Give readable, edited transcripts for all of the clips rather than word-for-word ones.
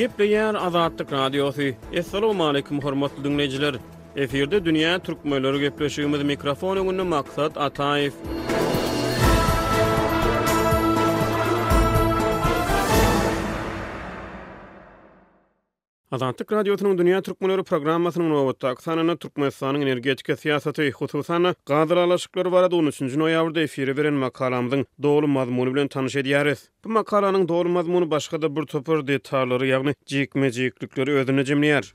Gepleýär Azatlyk Radiosy. Assalamualaikum hormatly diňleýjiler. Efirde dünýä türkmenleri gepleşigimiz mikrofon öňünde Maksat Ataýew. Azatlyk Radiosynyň Dünýä türkmenleri programmasynyň nobatdaky sanynda Türkmenistanyň energetika syýasaty, hususan-da, gaz ylalaşyklary barada on üçünji noýabrda efire beren makalamyzyň doly mazmuny bilen tanyş edýäris. Bu makalanyň doly mazmuny başga-da bir topar detallary, ýagny jikme-jiklikleri özünde jemleýär.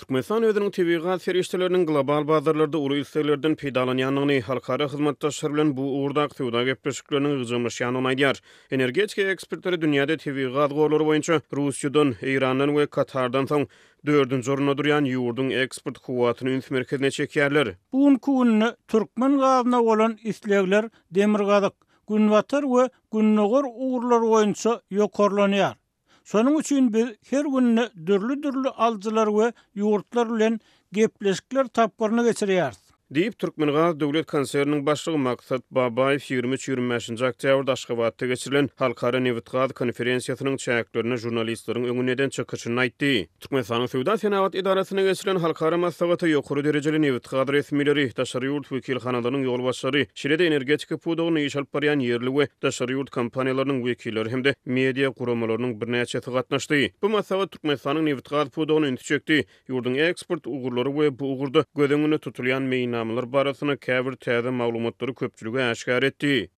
Türkmenistan özüniň tebigy gaz serişdeleriniň global bazarlarda uly isleglerden peýdalanýandygyny, halkara hyzmatdaşlar bilen bu ugurdaky söwda gepleşikleriniň ygjaňlaşýandygyny aýdýar. Energetika ekspertleri dünýäde tebigy gaz gorlary boýunça Russiýadan, Eýrandan we Katardan soň dördünji orunda durýan ýurduň eksport kuwwatyny üns merkezine çekýärler. Bu günki günde türkmen gazyna bolan islegler demirgazyk, günbatar we gündogar ugurlar boýunça ýokarlanýar. Şonuň üçin biz her günde dürli-dürli alyjylar we ýurtlar bilen gepleşikler tapgyryny geçirýäris. Diýip, Türkmengaz döwlet konserniniň başlygy Maksat Babaýew 23, 25-nji oktýabrda Aşgabatda geçirilen Halkara nebitgaz konferensiýasynyň çäklerinde žurnalistleriň öňünde eden çykyşynda aýtdy. Türkmenistanyň Söwda-senagat edarasynda geçirilen halkara maslahata ýokary derejeli nebitgaz resmileri, daşary ýurt wekilhanalarynyň ýolbaşçylary, şeýle-de energetika pudagynda iş alyp barýan ýerli we daşary ýurt kompaniýalarynyň wekilleri hem-de media guramalarynyň birnäçesi gatnaşdy. Bu maslahat Türkmenistanyň nebitgaz pudagyna ünsi çekdi, ýurduň eksport ugurlary we bu ugurda göz öňünde tutulýan meýilnamalar barasynda käbir täze maglumatlary köpçülige äşgär etdi.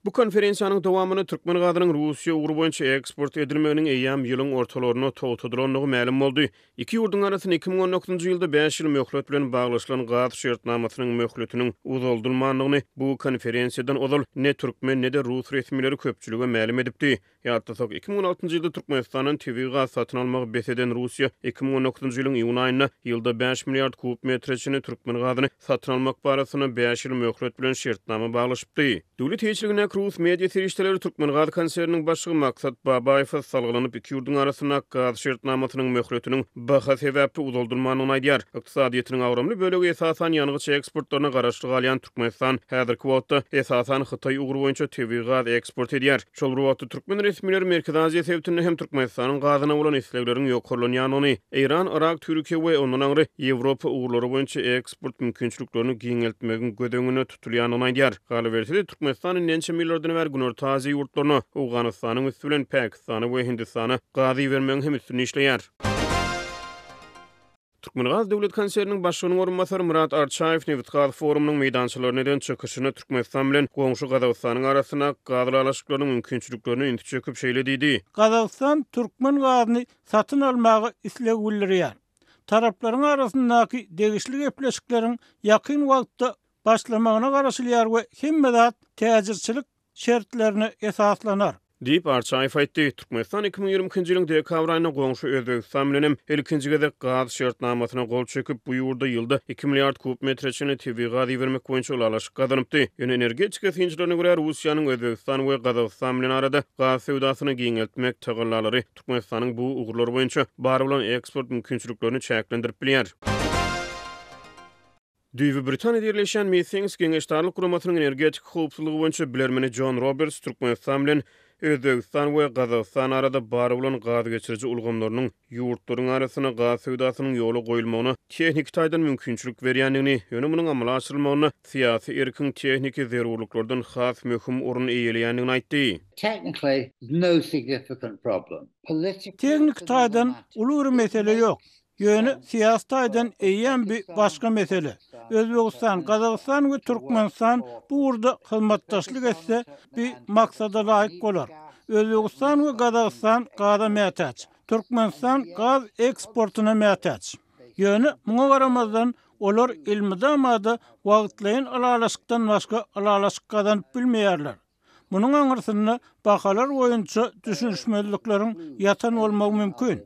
Bu konferensiýanyň dowamynda türkmen gazynyň Russiýa ugry boýunça eksport edilmeginiň eýýäm ýylyň ortalarynda togtadylandygy mälim boldy. Iki ýurduň arasynda 2019-njy ýylda bäş ýyl möhlet bilen baglaşylan gaz şertnamasynyň möhletiniň uzaldylmandygyny bu konferensiýadan ozal ne türkmen, ne-de rus resmileri köpçülige mälim edipdi. Ýatlasak, 2016-njy ýylda Türkmenistandan tebigy gaz satyn almagy bes eden Russiýa 2019-njy ýylyň iýun aýynda ýylda bäş milliard kub metre çenli türkmen gazyny satyn almak barasynda bäş ýyl möhlet bilen şertnama baglaşypdy. Döwlet eýeçiligindäki rus media serişdeleri Türkmengaz konserniniň başlygy Maksat Babaýewe salgylanyp, iki ýurduň arasyndaky gaz şertnamasynyň möhletiniň baha sebäpli uzaldylmandygyny aýdýar. Ykdysadyýetiniň agramly bölegi esasan ýangyç eksportlaryna garaşly galýan Türkmenistan häzirki wagtda esasan Hytaý ugry boýunça tebigy gaz eksport edýär. Şol bir wagtda, türkmen resmileri Merkezi Aziýa sebitinde hem Türkmenistanyň gazyna bolan islegleriň ýokarlanýandygyny, Eýran, Yrak, Türkiýe we ondan aňry Ýewropa ugurlary boýunça eksport mümkinçiliklerini giňeltmegiň göz öňünde tutulýandygyny aýdýar. Galyberse-de, Türkmenistan indi ençeme ýyllardan bäri Günorta Aziýa ýurtlaryna, Owganystanyň üsti bilen Pakistana we Hindistana gaz ibermegiň hem üstünde işleýär. Türkmengaz döwlet konserniniň başlygynyň orunbasary Myrat Arçaýew nebitgaz forumynyň meýdançalarynda eden çykyşynda Türkmenistan bilen goňşy Gazagystanyň arasyndaky gaz ylalaşyklarynyň mümkinçiliklerine ünsi çekip şeýle diýdi. Gazagystan türkmen gazyny satyn almaga isleg bildirýär. Taraplaryň arasyndaky degişli gepleşikleriň ýakyn wagtda başlamagyna garaşylýar we hemme zat täjirçilik şertlerine esaslanar. Diýip, Arçaýew aýtdy. Türkmenistan 2022-nji ýylyň dekabr aýynda goňşy Özbegistan bilen hem ilkinji gezek gaz şertnamasyna gol çekip, bu ýurda ýylda iki milliard kub metre çenli tebigy gaz ibermek boýunça ylalaşyk gazanypdy. Ýöne energetika synçylaryna görä, Russiýanyň Özbegistan we Gazagystan bilen arada gaz söwdasyny giňeltmek tagallalary Türkmenistanyň bu ugurlar boýunça bar bolan eksport mümkinçiliklerini çäklendirip bilýär. Düýbi Britaniýada ýerleşýän Meetings geňeşdarlyk guramasynyň energetika howpsuzlygy boýunça bilermeni Jon Roberts Türkmenistan bilen Özbegistan we Gazagystan arada bar bolan gaz geçiriji ulgamlarynyň ýurtlaryň arasynda gaz söwdasynyň ýola goýulmagyna tehniki taýdan mümkinçilik berýändigini, ýöne munuň amala aşyrylmagynda syýasy erkiň tehniki zerurlyklardan has möhüm orun eýeleýändigini aýtdy. Technically, no significant problem. Tehniki taýdan uly bir mesele ýok. Ýöne syýasy taýdan eýýäm bi başga mesele. Özbegistan, Gazagystan we Türkmenistan bu ugurda hyzmatdaşlyk etse, bi maksada laýyk bolar. Özbegistan we Gazagystan gaza mätäç. Türkmenistan gaz eksportyna mätäç. Ýöne muňa garamazdan, olar elmydama-da wagtlaýyn ylalaşykdan başga ylalaşyk gazanyp bilmeýärler. Munuň aňyrsynda bahalar boýunça düşünişmezlikleriň ýatan bolmagy mümkin.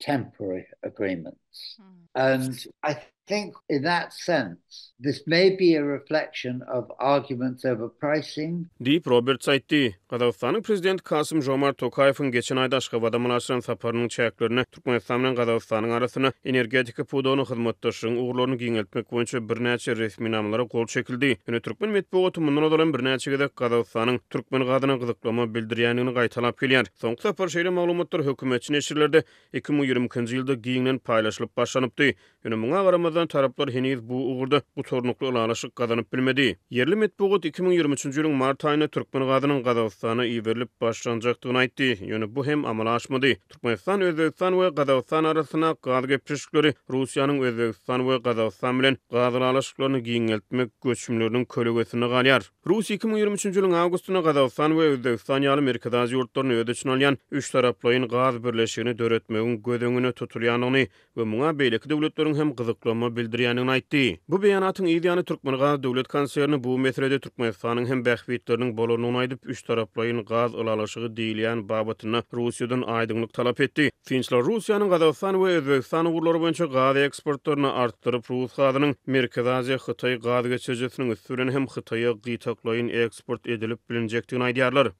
temporary agreements. And I think in that sense, this may be a reflection of arguments over pricing. Diýip, Roberts aýtdy. Gazagystanyň Prezidenti Kasym-Žomart Tokaýewiň geçen aýda Aşgabada amala aşyran saparynyň çäklerinde Türkmenistan bilen Gazagystanyň arasynda energetika pudagynda hyzmatdaşlygyň ugurlaryny giňeltmek boýunça birnäçe resminamalara gol çekildi. Ýöne türkmen metbugaty mundan ozal hem birnäçe gezek Gazagystanyň türkmen gazyna gyzyklama bildirýändigini gaýtalap gelýär. Soňky sapar şeýle maglumatlar hökümetçi neşirlerde 2022-nji ýylda giňden paýlaşylyp başlanypdy. Ýöne muňa garamazdan, taraplar heniz bu ugurda gutarnykly ylalaşyk gazanyp bilmedi. Ýerli metbugat 2023-nji ýylyň mart aýynda türkmen gazynyň Gazagystana iberilip başlanjakdygyny aýtdy, ýöne bu hem amala aşmady. Türkmenistan, Özbegistan we Gazagystan arasyndaky gaz gepleşikleri Russiýanyň Özbegistan we Gazagystan bilen gaz ylalaşyklaryny giňeltmek göçümleriniň kölegesinde galýar. Russiýa 2023-nji ýylyň awgustynda Gazagystan we Özbegistan ýaly Merkezi Aziýa ýurtlaryny öz içine alýan üçtaraplaýyn gaz birleşigini döretmegiň göz öňünde tutulýandygyny we muňa beýleki döwletleriň hem gyzyklanma bildirýändigini aýtdy. Bu beýanatyň yz ýany Türkmengaz döwlet konserni bu meselede Türkmenistanyň hem bähbitleriniň bolandygyny aýdyp, üçtaraplaýyn gaz ylalaşygy diýilýän babatynda Russiýadan aýdyňlyk talap etdi. Synçylar Russiýanyň Gazagystan we Özbegistan ugurlary boýunça gaz eksportlaryny artdyryp, rus gazynyň Merkezi Aziýa-Hytaý gaz geçirijisiniň üsti bilen hem Hytaýa gytaklaýyn eksport edilip bilinjekdigini aýdýarlar.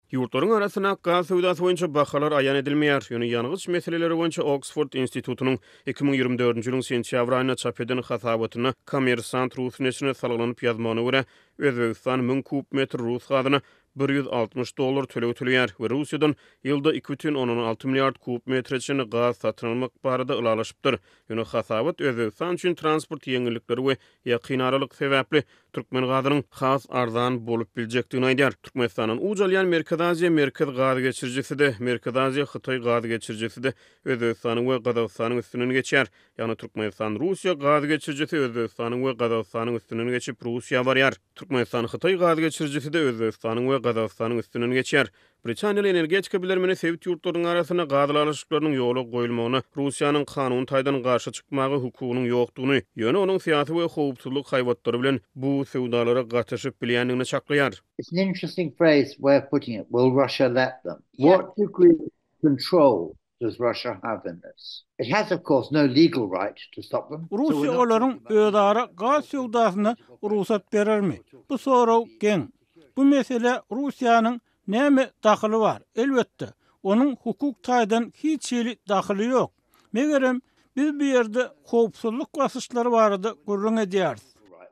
Ýurtlaryň arasyndaky gaz söwdasy boýunça bahalar aýan edilmeýär, ýöne ýangyç meseleleri boýunça Oksford institutynyň 2024-nji ýylyň sentýabr aýynda çap eden hasabatynda Kommersant rus neşirine salgylanyp ýazmagyna görä, Özbegistan 1000 kub metr rus gazyna 160 dollar töleg töleýär we Russiýadan ýylda 2,6 milliard kub metre çenli gaz satyn almak barada ylalaşypdyr. Ýöne hasabat Özbegistan üçin transport ýeňillikleri we ýakyn aralyk sebäpli türkmen gazynyň has arzan bolup biljekdigini aýdýar. Türkmenistandan uç alýan Merkezi Aziýa Merkez gaz geçirijisi-de, Merkezi Aziýa Hytaý gaz geçirijisi-de Özbegistanyň we Gazagystanyň üstünden geçýär. Ýagny Türkmenistan Russiýa gaz geçirijisi Özbegistanyň we Gazagystanyň üstünden geçip Russiýa barýar. Türkmenistan Hytaý gaz geçirijisi-de Özbegistanyň we Gazagystanyň üstünden geçýär. Britaniýaly energetika bilermeni sebit ýurtlarynyň arasynda gaz ylalaşyklarynyň ýola goýulmagyna Russiýanyň kanuny taýdan garşy çykmaga hukugynyň ýokdugyny, ýöne onuň syýasy we howpsuzlyk haýbatlary bilen bu söwdalara gatyşyp bilýändigini çaklaýar. It's an interesting phrase, way of putting it, will Russia let them? What degree of control does Russia have in this? It has of course no legal right to stop them. Russiýa olaryň özara gaz söwdasyna rugsat berermi? Bu sorag geň. Bu meselä Russiýanyň näme dahyly bar? Elbetde, onuň hukuk taýdan hiç hili dahyly ýok. Megerem, biz bu ýerde howpsuzlyk basyşlary barada gürrüň edýäris.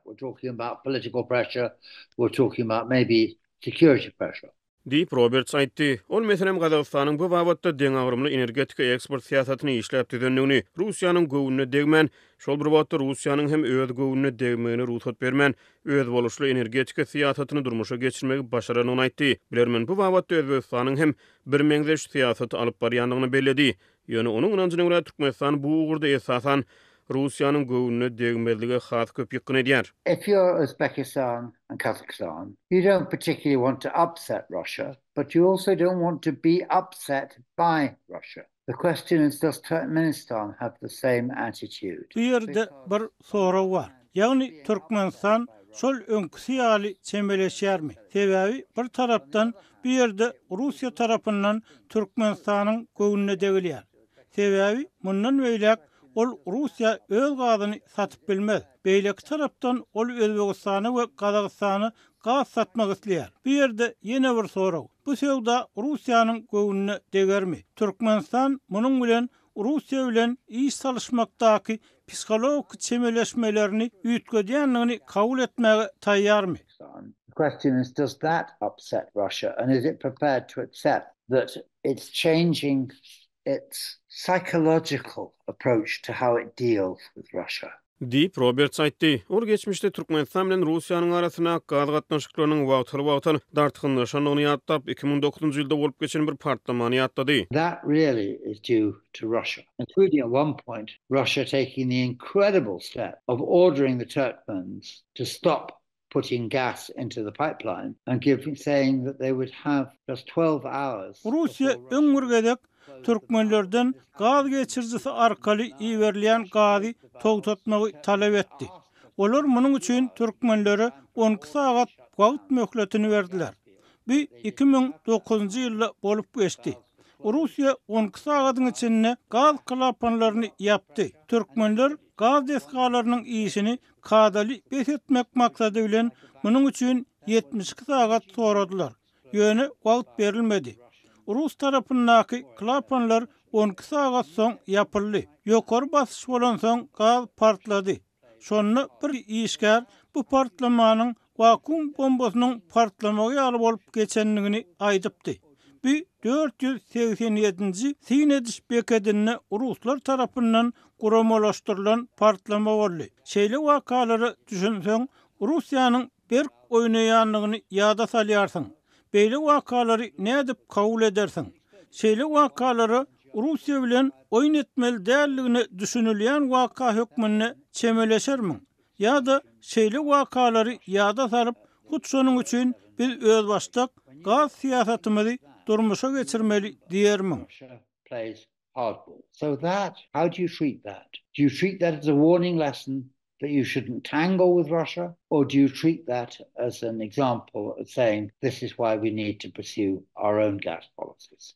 We're talking about political pressure, we're talking about maybe security pressure. Diýip, Roberts aýtdy. Ol, meselem, Gazagystanyň bu babatda deňagramly energetika eksport syýasatyny işläp düzendigini, Russiýanyň göwnüne degmän, şol bir wagtda Russiýanyň hem öz göwnüne degmegine rugsat bermän, özboluşly energetika syýasatyny durmuşa geçirmegi başarandygyny aýtdy. Bilermen bu babatda Özbegistanyň hem birmeňzeş syýasaty alyp barýandygyny belledi. Ýöne onuň ynanjyna görä, Türkmenistan bu ugurda esasan Russiýanyň göwnüne degmezlige has köp ýykgyn edýär. If you're Uzbekistan and Kazakhstan, you don't particularly want to upset Russia, but you also don't want to be upset by Russia. The question is, does Turkmenistan have the same attitude? Bu ýerde bir sorag bar. Ýagny Türkmenistan şol öňküsi ýaly çemeleşýärmi? Sebäbi bir tarapdan bu ýerde Russiýa tarapyndan Türkmenistanyň göwnüne degilýär. Sebäbi mundan beýläk ol Russiýa öz gazyny satyp bilmez. Beýleki tarapdan ol Özbegistana we Gazagystana gaz satmak isleýär. Bu ýerde ýene bir sorag, bu söwda Russiýanyň göwnüne degermi? Türkmenistan munuň bilen Russiýa bilen iş salyşmakdaky psihologik çemeleşmelerini üýtgedýändigini kabul etmäge taýýarmy? The question is does that upset Russia and is it prepared to accept that it's changing its psychological approach to how it deals with Russia? Diýip, Roberts aýtdy. Ol geçmişde Türkmenistan bilen Russiýanyň arasyndaky gaz gatnaşyklarynyň wagtal-wagtal dartgynlaşandygyny ýatlap, 2009-njy ýylda bolup geçen bir partlamany ýatlady. That really is due to Russia, including at one point Russia taking the incredible step of ordering the Turkmens to stop putting gas into the pipeline and giving saying that they would have just 12 hours. Russiýa öň bir gezek türkmenlerden gaz geçirijisi arkaly iberilýän gazy togtatmagy talap etdi. Olar munuň üçin türkmenlere 12 sagat wagt möhletini berdiler. Bu 2009-njy ýylda bolup geçdi. Russiýa 12 sagadyň içinde gaz klapanlaryny ýapdy. Türkmenler gaz desgalarynyň işini kadaly bes etmek maksady bilen munuň üçin 72 sagat soradylar. Ýöne wagt berilmedi. Rus tarapyndaky klapanlar 12 sagat soň ýapyldy. Ýokary basyş bolansoň gaz partlady. Şonda bir işgär bu partlamanyň wakuum bombasynyň partlamagy ýaly bolup geçendigini aýdypdy. Bu 487-nji syn ediş bekedinde ruslar tarapyndan guramalaşdyrylan partlama boldy. Şeýle wakalara düşünseň, Russiýanyň berk oýnaýandygyny ýada salýarsyň. Beýle wakalary nädip kabul edersiň? Şeýle wakalara Russiýa bilen oýun etmeli däldigine düşünilýän waka hökmünde çemeleşermiň? Ýa-da şeýle wakalary ýada salyp, hut şonuň üçin biz özbaşdak gaz syýasatymyzy durmuşa geçirmeli diýermiň? So that, how do you treat that? Do you treat that as a warning lesson that you shouldn't tangle with Russia, or do you treat that as an example of saying this is why we need to pursue our own gas policies?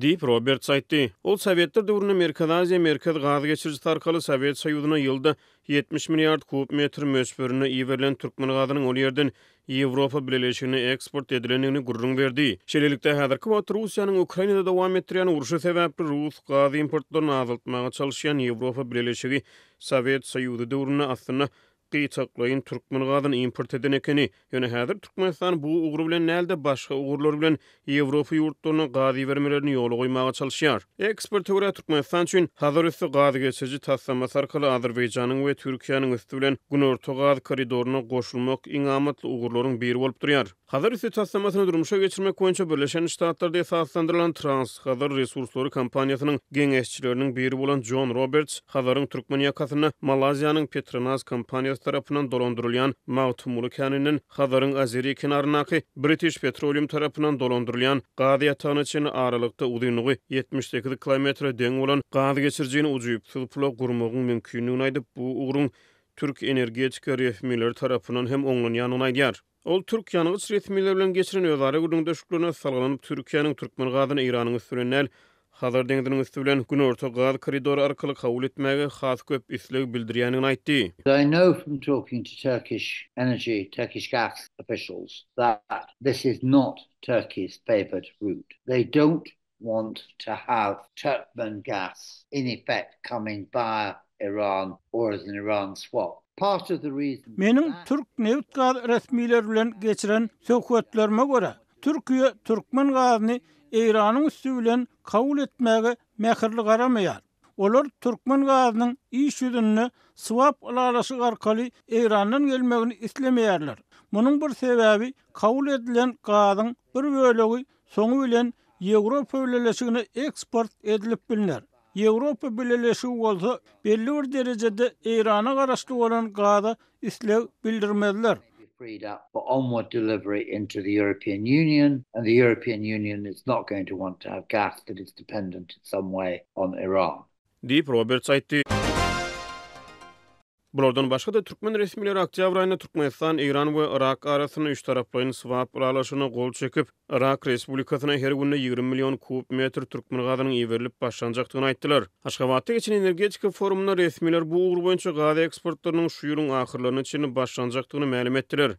Diýip, Roberts aýtdy. Ol sowetler döwründe Merkezi Aziýa Merkez gaz geçirijisi arkaly Sowet Soýuzyna ýylda 70 milliard kub metr möçberinde iberilen türkmen gazynyň ol ýerden Ýewropa Bileleşigine eksport edilendigini gürrüň berdi. Şeýlelikde, häzirki wagtda Russiýanyň Ukrainada dowam etdirýän urşy sebäpli rus gaz importlaryny azaltmaga çalyşýan Ýewropa Bileleşigi Sowet Soýuzy döwründe aslynda gytaklaýyn türkmen gazyny import eden ekeni. Ýöne häzir Türkmenistan bu ugry bilen däl-de, başga ugurlar bilen Ýewropa ýurtlaryna gaz ibermelerini ýola goýmaga çalyşýar. Eksperte görä, Türkmenistan üçin Hazar üsti gaz geçiriji taslamasy arkaly Azerbaýjanyň we Türkiýäniň üsti bilen Günorta gaz koridoryna goşulmak iň amatly ugurlaryň biri bolup durýar. Hazar üsti taslamasyny durmuşa geçirmek boýunça Birleşen Ştatlarda esaslandyrylan Trans-Hazar resurslary kompaniýasynyň geňeşçileriniň biri bolan Jon Roberts Hazaryň türkmen ýakasynda Malaýziýanyň Petronas kompaniýasy tarapyndan dolandyrylýan Magtymguly käninden Hazaryň azeri kenaryndaky British Petroleum tarapyndan dolandyrylýan gaz ýatagyna çenli aralykda uzynlygy 78 kilometre deň bolan gaz geçirijini ujypsyz pula gurmagyň mümkindigini aýdyp, bu ugruň türk energetika resmileri tarapyndan hem oňlanýandygyny aýdýar. Ol türk ýangyç resmileri bilen geçiren özara gürrüňdeşliklerine salgylanyp, Türkiýäniň türkmen gazyny Eýranyň üsti bilen däl, Hazar deňziniň üsti bilen Günorta gaz koridory arkaly kabul etmäge has köp isleg bildirýändigini aýtdy. I know from talking to Turkish energy, Turkish gas officials that this is not Turkey's favoured route. They don't want to have Turkmen gas in effect coming via Iran or as an Iran swap. Part of the reason for Meniň that. türk nebit-gaz resmileri bilen geçiren söhbetlerime görä, Türkiýe türkmen gazyny Eýranyň üsti bilen kabul etmäge mähirli garamaýar. Olar türkmen gazynyň iş ýüzünde swap ylalaşygy arkaly Eýrandan gelmegini islemeýärler. Munuň bir sebäbi kabul edilen gazyň bir bölegi soňy bilen Ýewropa Bileleşigine eksport edilip bilner. Ýewropa Bileleşigi bolsa belli bir derejede Eýrana garaşly bolan gaza isleg bildirmezler. freed up for onward delivery into the European Union and the European Union is not going to want to have gas that is dependent in some way on Iran. Diýip, Roberts aýtdy. Bulardan başga-da, türkmen resmileri oktýabr aýynda Türkmenistan, Eýran we Yrak arasynda üçtaraplaýyn swap ylalaşygyna gol çekip, Yrak Respublikasyna her günde 20 million kub metr türkmen gazynyň iberilip başlanjakdygyny aýtdylar. Aşgabatda geçen energetika forumynda resmiler bu ugur boýunça gaz eksportlarynyň şu ýylyň ahyrlaryna çenli başlanjakdygyny mälim etdiler.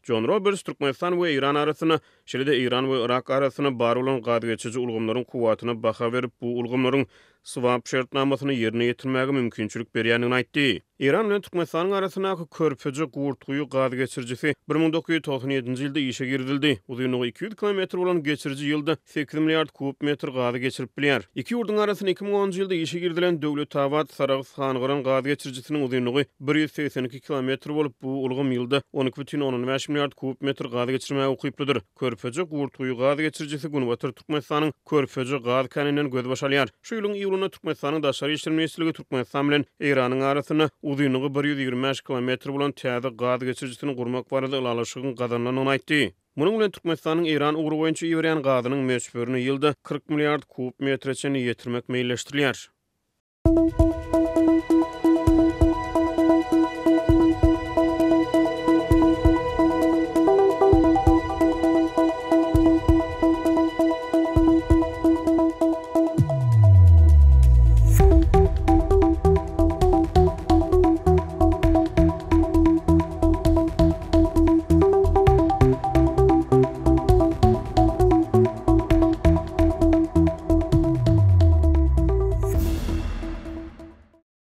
Jon Roberts Türkmenistan we Eýran arasynda Şeýle-de Eýran we Yrak arasynda bar bolan gazgeçiriji ulgamlaryň kuwwatyna baha berip, bu ulgamlaryň swap şertnamasyny ýerine ýetirmäge mümkinçilik berýändigini aýtdy. Eýran bilen Türkmenistanyň arasyndaky Körpeje, Gurtguýy gazgeçirijisi 1997-nji ýylda işe girizildi. Uzynlygy 200 kilometr bolan geçiriji ýylda 8 milliard kub metr gazy geçirip bilýär. Iki ýurduň arasynda 2010-njy ýylda işe girizilen Döwletabat, Sarahs, Hangyran gaz geçirijisiniň uzynlygy 182 kilometr bolup, bu ulgam ýylda 12,5 milliard kub metr gaz geçirmäge ukyplydyr. Körpeje, Gurtguýy gaz geçirijisi Günbatar Türkmenistanyň Körpeje gaz käninden gözbaş alýar. Şu ýylyň iýulynda Türkmenistanyň Daşary işler ministrligi Türkmenistan bilen Eýranyň arasynda uzynlygy 125 kilometr bolan täze gaz geçirijisini gurmak barada ylalaşygyň gazanylandygyny aýtdy. Munuň bilen Türkmenistanyň Eýran ugry boýunça iberýän gazynyň möçberini ýylda 40 milliard kub metre çenli ýetirmek meýilleşdirilýär.